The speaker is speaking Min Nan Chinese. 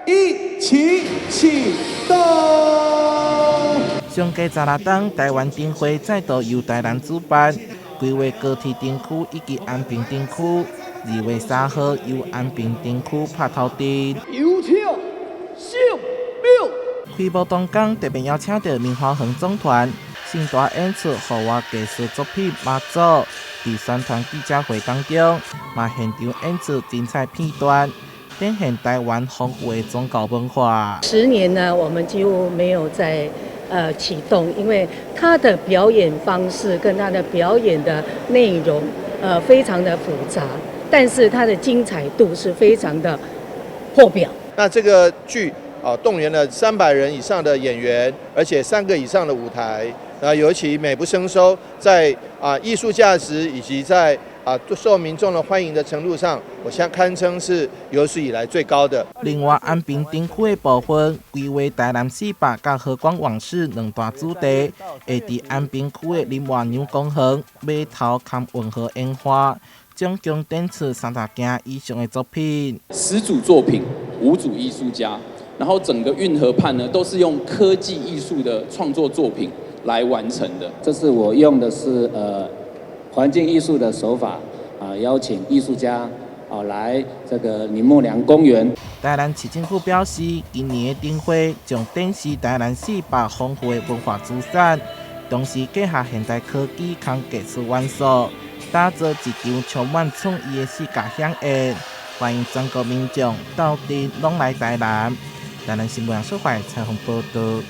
一起啟動。上過16冬，台灣燈會再度由台南主辦，規劃高鐵燈區以及安平燈區，2月3號由安平燈區拍頭陣。有請聖廟。開幕當天特別邀請著明華園總團盛大演出戶外藝術作品《媽祖》，佇宣傳記者會當中，嘛現場演出精彩片段，展現台灣豐富的宗教文化。 10年呢，我們幾乎沒有在啟動，因為他的表演方式跟他的表演的內容，非常的複雜，但是它的精彩度是非常的破表。那這個劇啊，動員了300人以上的演員，而且三個以上的舞台，啊，尤其美不勝收，在藝術價值以及在受民眾的歡迎的程度上，我想堪稱是有史以來最高的。另外，安平燈區的部分，規劃台南四百佮和光往事兩大主題，會佇安平區的林默娘公園碼頭崁運河煙花，總共展出30件以上的作品。10組作品，5組藝術家，然後整個運河畔呢，都是用科技藝術的創作作品來完成的。這次我用的是環境藝術的手法啊，邀請藝術家啊來這個林默娘公園。台南市政府表示，今年的燈會將展示台南四百豐富的文化資產，同時結合現代科技佮藝術元素，打造一場充滿創意的視覺饗宴，歡迎全國民眾鬥陣攏來台南。台南新聞小懷採訪報導。